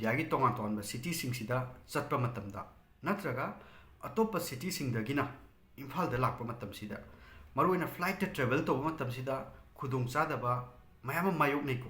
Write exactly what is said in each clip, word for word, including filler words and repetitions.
ꯏꯟꯗꯤꯌꯥꯒꯤ ꯇꯣꯉꯥꯟ ꯇꯣꯉꯥꯟꯕ ꯁꯤꯇꯤꯁꯤꯡꯁꯤꯗ ꯆꯠꯄ ꯃꯇꯝꯗ ꯅꯠꯇ꯭ꯔꯒ ꯑꯇꯣꯞꯄ ꯁꯤꯇꯤꯁꯤꯡꯗꯒꯤꯅ ꯏꯝꯐꯥꯜꯗ ꯂꯥꯛꯄ ꯃꯇꯝꯁꯤꯗ, ꯃꯔꯨꯑꯣꯏꯅ ꯐ꯭ꯂꯥꯏꯠꯇ ꯇ꯭ꯔꯦꯚꯦꯜ ꯇꯧꯕ ꯃꯇꯝꯁꯤꯗ ꯈꯨꯗꯣꯡꯆꯥꯗꯕ ꯃꯌꯥꯝ ꯑꯃ ꯃꯥꯌꯣꯛꯅꯩꯀꯣ꯫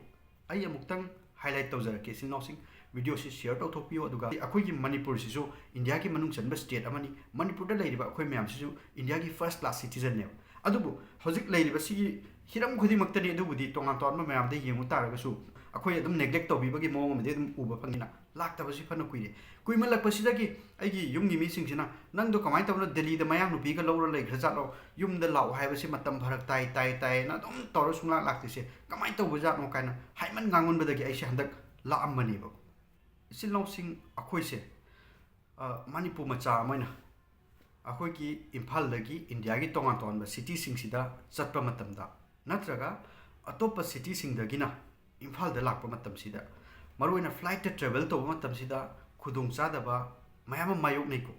ꯑꯩ ꯑꯃꯨꯛꯇꯪ ꯍꯥꯏꯂꯥꯏꯠ ꯇꯧꯖꯔꯛꯀꯦ, ꯏꯆꯤꯟ ꯏꯅꯥꯎꯁꯤꯡ, ꯚꯤꯗꯤꯑꯣꯁꯤ ꯁꯤꯌꯔ ꯇꯧꯊꯣꯛꯄꯤꯌꯨ꯫ ꯑꯗꯨꯒ ꯑꯩꯈꯣꯏꯒꯤ ꯃꯅꯤꯄꯨꯔꯁꯤꯁꯨ ꯏꯟꯗꯤꯌꯥꯒꯤ ꯃꯅꯨꯡ ꯆꯟꯕ ꯁ꯭ꯇꯦꯠ ꯑꯃꯅꯤ꯫ ꯃꯅꯤꯄꯨꯔꯗ ꯂꯩꯔꯤꯕ ꯑꯩꯈꯣꯏ ꯃꯌꯥꯝꯁꯤꯁꯨ ꯏꯟꯗꯤꯌꯥꯒꯤ ꯐꯥꯔꯁ ꯀ꯭ꯂꯥꯁ ꯁꯤꯇꯤꯖꯟꯅꯦꯕ꯫ ꯑꯗꯨꯕꯨ ꯍꯧꯖꯤꯛ ꯂꯩꯔꯤꯕ ꯁꯤꯒꯤ ꯍꯤꯔꯝ ꯈꯨꯗꯤꯡꯃꯛꯇꯅꯤ, ꯑꯗꯨꯕꯨꯗꯤ ꯇꯣꯉꯥꯟ ꯇꯣꯉꯥꯟꯕ ꯃꯌꯥꯝꯗ ꯌꯦꯡꯉꯨ ꯇꯥꯔꯒꯁꯨ ꯑꯩꯈꯣꯏ ꯑꯗꯨꯝ ꯅꯦꯒ꯭ꯂꯦꯛ ꯇꯧꯕꯤꯕꯒꯤ ꯃꯑꯣꯡ ꯑꯃꯗꯤ ꯑꯗꯨꯝ ꯎꯕ ꯐꯪꯉꯤꯅ꯫ ꯂꯥꯛꯇꯕꯁꯤ ꯐꯅ ꯀꯨꯏꯔꯦ꯫ ꯀꯨꯏꯃꯜꯂꯛꯄꯁꯤꯗꯒꯤ ꯑꯩꯒꯤ ꯌꯨꯝꯒꯤ ꯃꯤꯁꯤꯡꯁꯤꯅ, "ꯅꯪꯗꯣ ꯀꯃꯥꯏꯅ ꯇꯧꯕꯅꯣ, ꯗꯦꯜꯂꯤꯗ ꯃꯌꯥꯡ ꯅꯨꯄꯤꯒ ꯂꯧꯔ ꯂꯩꯈ꯭ꯔꯖꯥꯠꯂꯣ? ꯌꯨꯝꯗ ꯂꯥꯛꯑꯣ ꯍꯥꯏꯕꯁꯤ ꯃꯇꯝ ꯐꯔꯛ ꯇꯥꯏ, ꯇꯥꯏ, ꯇꯥꯏꯅ ꯑꯗꯨꯝ ꯇꯧꯔ ꯁꯨꯡꯂꯥꯛ ꯂꯥꯛꯇ꯭ꯔꯤꯁꯦ ꯀꯃꯥꯏꯅ ꯇꯧꯕꯖꯥꯠꯅꯣ?" ꯀꯥꯏꯅ ꯍꯥꯏꯃꯟ ꯉꯥꯡꯃꯟꯕꯗꯒꯤ ꯑꯩꯁꯦ ꯍꯟꯗꯛ ꯂꯥꯛꯑꯝꯕꯅꯦꯕ꯫ ꯏꯆꯤꯜ ꯏꯅꯥꯎꯁꯤꯡ, ꯑꯩꯈꯣꯏꯁꯦ, ꯑ, ꯃꯅꯤꯄꯨꯔ ꯃꯆꯥ ꯑꯃ ꯑꯣꯏꯅ ꯑꯩꯈꯣꯏꯒꯤ ꯏꯝꯐꯥꯜꯗꯒꯤ ꯏꯟꯗꯤꯌꯥꯒꯤ ꯇꯣꯉꯥꯟ ꯇꯣꯉꯥꯟꯕ ꯁꯤꯇꯤꯁꯤꯡꯁꯤꯗ ꯆꯠꯄ ꯃꯇꯝꯗ ꯅꯠꯇ꯭ꯔꯒ ꯑꯇꯣꯞꯄ ꯁꯤꯇꯤꯁꯤꯡꯗꯒꯤꯅ ꯏꯝꯐꯥꯜꯗ ꯂꯥꯛꯄ ꯃꯇꯝꯁꯤꯗ, ꯃꯔꯨꯑꯣꯏꯅ ꯐ꯭ꯂꯥꯏꯠꯇ ꯇ꯭ꯔꯦꯚꯦꯜ ꯇꯧꯕ ꯃꯇꯝꯁꯤꯗ ꯈꯨꯗꯣꯡꯆꯥꯗꯕ ꯃꯌꯥꯝ ꯑꯃ ꯃꯥꯌꯣꯛꯅꯩꯀꯣ꯫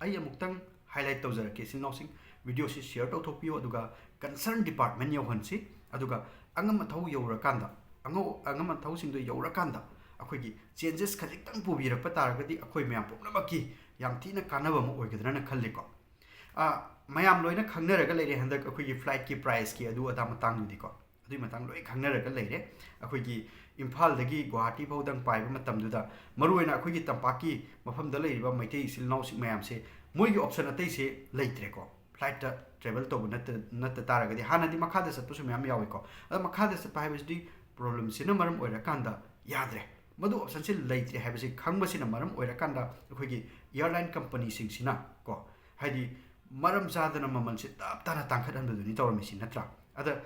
ꯑꯩ ꯑꯃꯨꯛꯇꯪ ꯍꯥꯏꯂꯥꯏꯠ ꯇꯧꯖꯔꯛꯀꯦ, ꯏꯆꯤꯟ ꯏꯅꯥꯎꯁꯤꯡ, ꯚꯤꯗꯤꯑꯣꯁꯤ ꯁꯤꯌꯔ ꯇꯧꯊꯣꯛꯄꯤꯌꯨ, ꯑꯗꯨꯒ ꯀꯟꯁꯔꯟ ꯗꯤꯄꯥꯔꯠꯃꯦꯟ ꯌꯧꯍꯟꯁꯤ꯫ ꯑꯗꯨꯒ ꯑꯉꯝ ꯑꯊꯧ ꯌꯧꯔꯀꯥꯟꯗ, ꯑꯉꯧ-, ꯑꯉꯝ ꯑꯊꯧꯁꯤꯡꯗꯣ ꯌꯧꯔꯀꯥꯟꯗ ꯑꯩꯈꯣꯏꯒꯤ ꯆꯦꯟꯖꯦꯁ ꯈꯖꯤꯛꯇꯪ ꯄꯨꯕꯤꯔꯛꯄ ꯇꯥꯔꯒꯗꯤ ꯑꯩꯈꯣꯏ ꯃꯌꯥꯝ ꯄꯨꯝꯅꯃꯛꯀꯤ ꯌꯥꯝ ꯊꯤꯅ ꯀꯥꯟꯅꯕ ꯑꯃ ꯑꯣꯏꯒꯗ꯭ꯔꯅ ꯈꯜꯂꯤꯀꯣ꯫ ꯑ, ꯃꯌꯥꯝ ꯂꯣꯏꯅ ꯈꯪꯅꯔꯒ ꯂꯩꯔꯦ ꯍꯟꯗꯛ ꯑꯩꯈꯣꯏꯒꯤ ꯐ꯭ꯂꯥꯏꯠꯀꯤ ꯄ꯭ꯔꯥꯏꯁꯀꯤ ꯑꯗꯨ ꯑꯗꯥ ꯃꯇꯥꯡꯗꯨꯗꯤꯀꯣ꯫ ꯑꯗꯨꯒꯤ ꯃꯇꯥꯡ ꯂꯣꯏ ꯈꯪꯅꯔꯒ ꯂꯩꯔꯦ꯫ ꯑꯩꯈꯣꯏꯒꯤ ꯏꯝꯐꯥꯜꯗꯒꯤ ꯒꯨꯋꯥꯍꯥꯇꯤ ꯐꯥꯎꯗꯪ ꯄꯥꯏꯕ ꯃꯇꯝꯗꯨꯗ, ꯃꯔꯨꯑꯣꯏꯅ ꯑꯩꯈꯣꯏꯒꯤ ꯇꯝꯄꯥꯛꯀꯤ ꯃꯐꯝꯗ ꯂꯩꯔꯤꯕ ꯃꯩꯇꯩ ꯏꯆꯤꯜ ꯏꯅꯥꯎꯁꯤꯡ ꯃꯌꯥꯝꯁꯦ, ꯃꯣꯏꯒꯤ ꯑꯣꯞꯁꯟ ꯑꯇꯩꯁꯦ ꯂꯩꯇ꯭ꯔꯦꯀꯣ꯫ ꯐ꯭ꯂꯥꯏꯠꯇ ꯇ꯭ꯔꯦꯚꯦꯜ ꯇꯧꯕ ꯅꯠꯇ-, ꯅꯠꯇ ꯇꯥꯔꯒꯗꯤ, ꯍꯥꯟꯅꯗꯤ ꯃꯈꯥꯗ ꯆꯠꯄꯁꯨ ꯃꯌꯥꯝ ꯌꯥꯎꯏꯀꯣ꯫ ꯑꯗ ꯃꯈꯥꯗ ꯆꯠꯄ ꯍꯥꯏꯕꯁꯤꯗꯤ ꯄ꯭ꯔꯣꯕ꯭ꯂꯦꯝꯁꯤꯅ ꯃꯔꯝ ꯑꯣꯏꯔꯀꯥꯟꯗ ꯌꯥꯗ꯭ꯔꯦ꯫ ꯃꯗꯨ ꯑꯣꯞꯁꯟꯁꯤ ꯂꯩꯇ꯭ꯔꯦ ꯍꯥꯏꯕꯁꯤ ꯈꯪꯕꯁꯤꯅ ꯃꯔꯝ ꯑꯣꯏꯔꯀꯥꯟꯗ ꯑꯩꯈꯣꯏꯒꯤ ꯑꯦꯌꯔꯂꯥꯏꯟ ꯀꯝꯄꯅꯤꯁꯤꯡꯁꯤꯅ ꯀꯣ, ꯍꯥꯏꯗꯤ ꯃꯔꯝ ꯆꯥꯗꯅ ꯃꯃꯜꯁꯦ ꯇꯞ ꯇꯥꯅ ꯇꯥꯡꯈꯠꯍꯟꯕꯗꯨꯅꯤ ꯇꯧꯔꯝꯃꯤꯁꯤ, ꯅꯠꯇ꯭ꯔꯥ? ꯑꯗ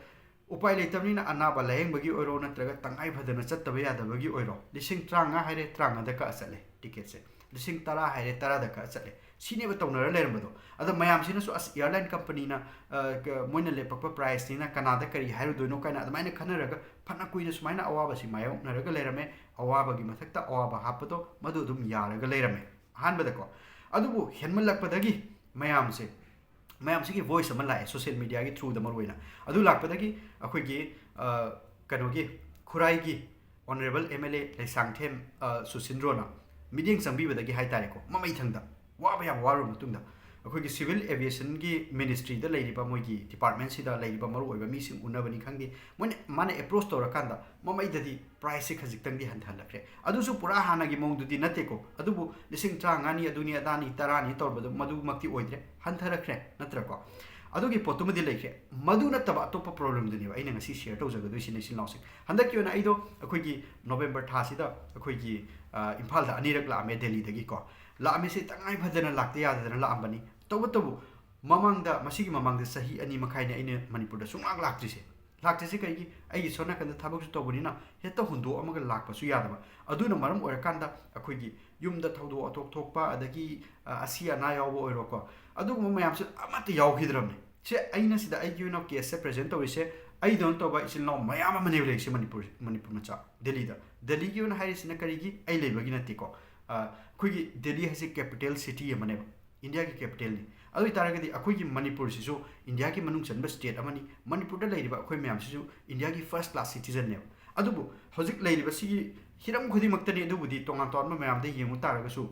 ꯎꯄꯥꯏ ꯂꯩꯇꯕꯅꯤꯅ ꯑꯅꯥꯕ ꯂꯥꯌꯦꯡꯕꯒꯤ ꯑꯣꯏꯔꯣ, ꯅꯠꯇ꯭ꯔꯒ ꯇꯉꯥꯏ ꯐꯗꯅ ꯆꯠꯇꯕ ꯌꯥꯗꯕꯒꯤ ꯑꯣꯏꯔꯣ, ꯂꯤꯁꯤꯡ ꯇꯔꯥꯃꯉꯥ ꯍꯥꯏꯔꯦ, ꯇꯔꯥꯃꯉꯥꯗ ꯀꯛꯑ ꯆꯠꯂꯦ ꯇꯤꯀꯦꯠꯁꯦ꯫ ꯂꯤꯁꯤꯡ ꯇꯔꯥ ꯍꯥꯏꯔꯦ, ꯇꯔꯥꯗ ꯀꯛꯑ ꯆꯠꯂꯦ꯫ ꯁꯤꯅꯦꯕ ꯇꯧꯅꯔ ꯂꯩꯔꯝꯕꯗꯣ꯫ ꯑꯗ ꯃꯌꯥꯝꯁꯤꯅꯁꯨ, "ꯑꯁ, ꯑꯦꯌꯔꯂꯥꯏꯟ ꯀꯝꯄꯅꯤꯅ, ꯑ, ꯀ-, ꯃꯣꯏꯅ ꯂꯦꯞꯄꯛꯄ ꯄ꯭ꯔꯥꯏꯁꯅꯤꯅ ꯀꯅꯥꯗ ꯀꯔꯤ ꯍꯥꯏꯔꯨꯗꯣꯏꯅꯣ?" ꯀꯥꯏꯅ ꯑꯗꯨꯃꯥꯏꯅ ꯈꯟꯅꯔꯒ ꯐꯅ ꯀꯨꯏꯅ ꯁꯨꯃꯥꯏꯅ ꯑꯋꯥꯕꯁꯤ ꯃꯥꯌꯣꯛꯅꯔꯒ ꯂꯩꯔꯝꯃꯦ꯫ ꯑꯋꯥꯕꯒꯤ ꯃꯊꯛꯇ ꯑꯋꯥꯕ ꯍꯥꯞꯄꯗꯣ ꯃꯗꯨ ꯑꯗꯨꯝ ꯌꯥꯔꯒ ꯂꯩꯔꯝꯃꯦ ꯑꯍꯥꯟꯕꯗꯀꯣ꯫ ꯑꯗꯨꯕꯨ ꯍꯦꯟꯃꯜꯂꯛꯄꯗꯒꯤ ꯃꯌꯥꯝꯁꯦ, ꯃꯌꯥꯝꯁꯤꯒꯤ ꯚꯣꯏꯁ ꯑꯃ ꯂꯥꯛꯑꯦ, ꯁꯣꯁꯤꯌꯦꯜ ꯃꯤꯗꯤꯌꯥꯒꯤ ꯊ꯭ꯔꯨꯗ ꯃꯔꯨꯑꯣꯏꯅ꯫ ꯑꯗꯨ ꯂꯥꯛꯄꯗꯒꯤ ꯑꯩꯈꯣꯏꯒꯤ, ꯑ, ꯀꯩꯅꯣꯒꯤ, ꯈꯨꯔꯥꯏꯒꯤ honourable M L A Leishangthem ꯑ, ꯁꯨꯁꯤꯟꯗ꯭ꯔꯣꯅ ꯃꯤꯠꯌꯦꯡ ꯆꯪꯕꯤꯕꯗꯒꯤ ꯍꯥꯏ ꯇꯥꯔꯦꯀꯣ, ꯃꯃꯩ ꯊꯪꯗ ꯋꯥꯕ ꯌꯥꯕ ꯋꯥꯔꯨꯔꯕ ꯃꯇꯨꯡꯗ ꯑꯩꯈꯣꯏꯒꯤ ꯁꯤꯚꯤꯜ ꯑꯦꯚꯤꯌꯦꯁꯟꯒꯤ ꯃꯤꯅꯤꯁꯇ꯭ꯔꯤꯗ ꯂꯩꯔꯤꯕ ꯃꯣꯏꯒꯤ ꯗꯤꯄꯥꯔꯠꯃꯦꯟꯁꯤꯗ ꯂꯩꯔꯤꯕ ꯃꯔꯨꯑꯣꯏꯕ ꯃꯤꯁꯤꯡ ꯎꯅꯕꯅꯤ ꯈꯪꯗꯦ, ꯃꯣꯏꯅ ꯃꯥꯅ ꯑꯦꯄ꯭ꯔꯣꯁ ꯇꯧꯔꯀꯥꯟꯗ ꯃꯃꯩꯗꯗꯤ ꯄ꯭ꯔꯥꯏꯁꯁꯦ ꯈꯖꯤꯛꯇꯪꯗꯤ ꯍꯟꯊꯍꯜꯂꯛꯈ꯭ꯔꯦ꯫ ꯑꯗꯨꯁꯨ ꯄꯨꯔꯥ ꯍꯥꯟꯅꯒꯤ ꯃꯑꯣꯡꯗꯨꯗꯤ ꯅꯠꯇꯦꯀꯣ, ꯑꯗꯨꯕꯨ ꯂꯤꯁꯤꯡ ꯇꯔꯥꯃꯉꯥꯅꯤ ꯑꯗꯨꯅꯤ ꯑꯗꯥꯅꯤ ꯇꯔꯥꯅꯤ ꯇꯧꯔꯕꯗꯣ ꯃꯗꯨꯃꯛꯇꯤ ꯑꯣꯏꯗ꯭ꯔꯦ, ꯍꯟꯊꯔꯛꯈ꯭ꯔꯦ ꯅꯠꯇ꯭ꯔꯀꯣ? ꯑꯗꯨꯒꯤ ꯄꯣꯠꯇꯨꯃꯗꯤ ꯂꯩꯈ꯭ꯔꯦ꯫ ꯃꯗꯨ ꯅꯠꯇꯕ ꯑꯇꯣꯞꯄ ꯄ꯭ꯔꯣꯕ꯭ꯂꯦꯝꯗꯨꯅꯦꯕ ꯑꯩꯅ ꯉꯁꯤ ꯁꯤꯌꯔ ꯇꯧꯖꯒꯗꯣꯏꯁꯤꯅ ꯏꯆꯤꯜ ꯏꯅꯥꯎꯁꯤꯡ꯫ ꯍꯟꯗꯛꯀꯤ ꯑꯣꯏꯅ ꯑꯩꯗꯣ ꯑꯩꯈꯣꯏꯒꯤ ꯅꯣꯕꯦꯝꯕꯔ ꯊꯥꯁꯤꯗ ꯑꯩꯈꯣꯏꯒꯤ ꯑ, ꯏꯝꯐꯥꯜꯗ ꯑꯅꯤꯔꯛ ꯂꯥꯛꯑꯝꯃꯦ ꯗꯦꯜꯂꯤꯗꯒꯤꯀꯣ꯫ ꯂꯥꯛꯑꯝꯃꯤꯁꯦ ꯇꯉꯥꯏ ꯐꯗꯅ ꯂꯥꯛꯇ ꯌꯥꯗꯗꯅ ꯂꯥꯛꯑꯝꯕꯅꯤ꯫ ꯇꯧꯕꯇꯕꯨ ꯃꯃꯥꯡꯗ, ꯃꯁꯤꯒꯤ ꯃꯃꯥꯡꯗ ꯆꯍꯤ ꯑꯅꯤ ꯃꯈꯥꯏꯅꯦ ꯑꯩꯅ ꯃꯅꯤꯄꯨꯔꯗ ꯁꯨꯡꯂꯥꯛ ꯂꯥꯛꯇ꯭ꯔꯤꯁꯦ꯫ ꯂꯥꯛꯇ꯭ꯔꯤꯁꯦ ꯀꯩꯒꯤ? ꯑꯩꯒꯤ ꯁꯣꯝ ꯅꯥꯀꯟꯗ ꯊꯕꯛꯁꯨ ꯇꯧꯕꯅꯤꯅ ꯍꯦꯛꯇ ꯍꯨꯟꯗꯣꯛꯑꯝꯃꯒ ꯂꯥꯛꯄꯁꯨ ꯌꯥꯗꯕ꯫ ꯑꯗꯨꯅ ꯃꯔꯝ ꯑꯣꯏꯔꯀꯥꯟꯗ ꯑꯩꯈꯣꯏꯒꯤ ꯌꯨꯝꯗ ꯊꯧꯗꯣꯛ ꯋꯥꯊꯣꯛ ꯊꯣꯛꯄ, ꯑꯗꯒꯤ ꯑ, ꯑꯁꯤ ꯑꯅꯥ ꯌꯥꯎꯕ ꯑꯣꯏꯔꯣꯀꯣ, ꯑꯗꯨꯒꯨꯝꯕ ꯃꯌꯥꯝꯁꯦ ꯑꯃꯠꯇ ꯌꯥꯎꯈꯤꯗ꯭ꯔꯕꯅꯦ꯫ ꯁꯦ ꯑꯩꯅ ꯁꯤꯗ ꯑꯩꯒꯤ ꯑꯣꯏꯅ ꯀꯦꯁꯁꯦ ꯄ꯭ꯔꯦꯖꯦꯟ ꯇꯧꯔꯤꯁꯦ, ꯑꯩꯗꯧꯅ ꯇꯧꯕ ꯏꯆꯤꯜ ꯏꯅꯥꯎ ꯃꯌꯥꯝ ꯑꯃꯅꯦꯕ ꯂꯩꯔꯤꯁꯦ ꯃꯅꯤꯄꯨꯔ, ꯃꯅꯤꯄꯨꯔ ꯃꯆꯥ ꯗꯦꯜꯂꯤꯗ꯫ ꯗꯦꯜꯂꯤꯒꯤ ꯑꯣꯏꯅ ꯍꯥꯏꯔꯤꯁꯤꯅ ꯀꯔꯤꯒꯤ? ꯑꯩ ꯂꯩꯕꯒꯤ ꯅꯠꯇꯦꯀꯣ꯫ ꯑ, ꯑꯩꯈꯣꯏꯒꯤ ꯗꯦꯜꯂꯤ ꯍꯥꯏꯁꯦ ꯀꯦꯄꯤꯇꯦꯜ ꯁꯤꯇꯤ ꯑꯃꯅꯦꯕ, ꯏꯟꯗꯤꯌꯥꯒꯤ ꯀꯦꯄꯤꯇꯦꯜꯅꯤ꯫ ꯑꯗꯨ ꯑꯣꯏꯇꯥꯔꯒꯗꯤ ꯑꯩꯈꯣꯏꯒꯤ ꯃꯅꯤꯄꯨꯔꯁꯤꯁꯨ ꯏꯟꯗꯤꯌꯥꯒꯤ ꯃꯅꯨꯡ ꯆꯟꯕ ꯁ꯭ꯇꯦꯠ ꯑꯃꯅꯤ꯫ ꯃꯅꯤꯄꯨꯔꯗ ꯂꯩꯔꯤꯕ ꯑꯩꯈꯣꯏ ꯃꯌꯥꯝꯁꯤꯁꯨ ꯏꯟꯗꯤꯌꯥꯒꯤ ꯐꯥꯔꯁ ꯀ꯭ꯂꯥꯁ ꯁꯤꯇꯤꯖꯟꯅꯦꯕ꯫ ꯑꯗꯨꯕꯨ ꯍꯧꯖꯤꯛ ꯂꯩꯔꯤꯕ ꯁꯤꯒꯤ ꯍꯤꯔꯝ ꯈꯨꯗꯤꯡꯃꯛꯇꯅꯤ, ꯑꯗꯨꯕꯨꯗꯤ ꯇꯣꯉꯥꯟ ꯇꯣꯉꯥꯟꯕ ꯃꯌꯥꯝꯗ ꯌꯦꯡꯉꯨ ꯇꯥꯔꯒꯁꯨ,